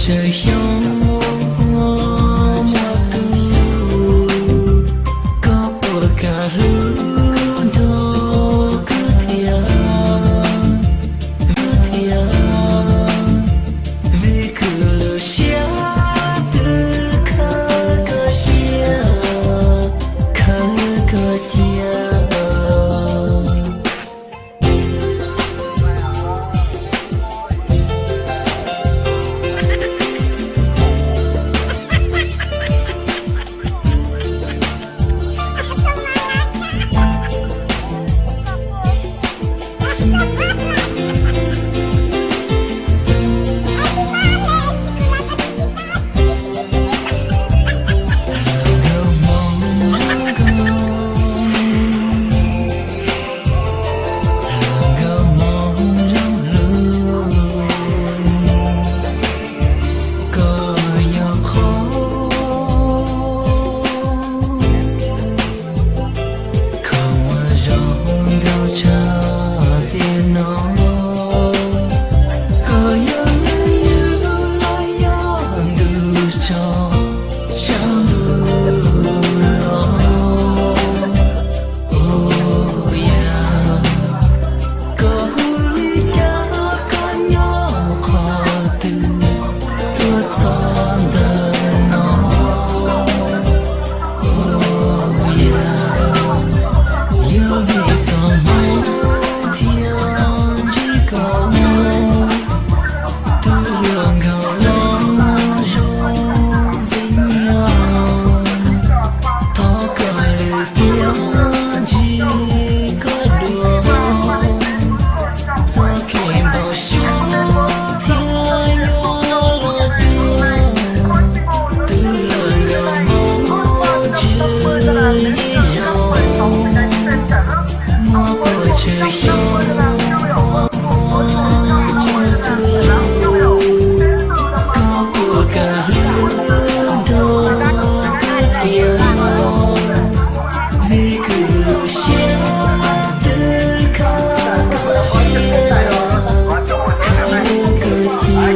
Tsawg xyoo muaj tug, koj puas kam hlub nrog kuv thiab, kuv thiab? Vim kuv lub siab twb khawb koj cia, khawb koj cia. Koj yog qhov khoom uas zoo nkauj tshaj tiam no. Koj yog nws yug los yog ntuj tso sab ntuj los. Ua yam koj hu li cas, koj nyob qhov twg, tuaj txog ntawm no. Ua yam yog vim txoj hmoo thiaj ntsib koj, tus hluas nkauj los zoo ntxim nyob. Thov koj lwm tiam ntsib koj dua, txoj kev npau suav thiaj yuav los dua. Tus hluas nkauj hmoob tsis zoo, muaj pua tsawg xyoo muaj tug, koj puas kam hlub nrog kuv thiab? Vim kuv lub siab twb khawb koj cia, khawb koj cia.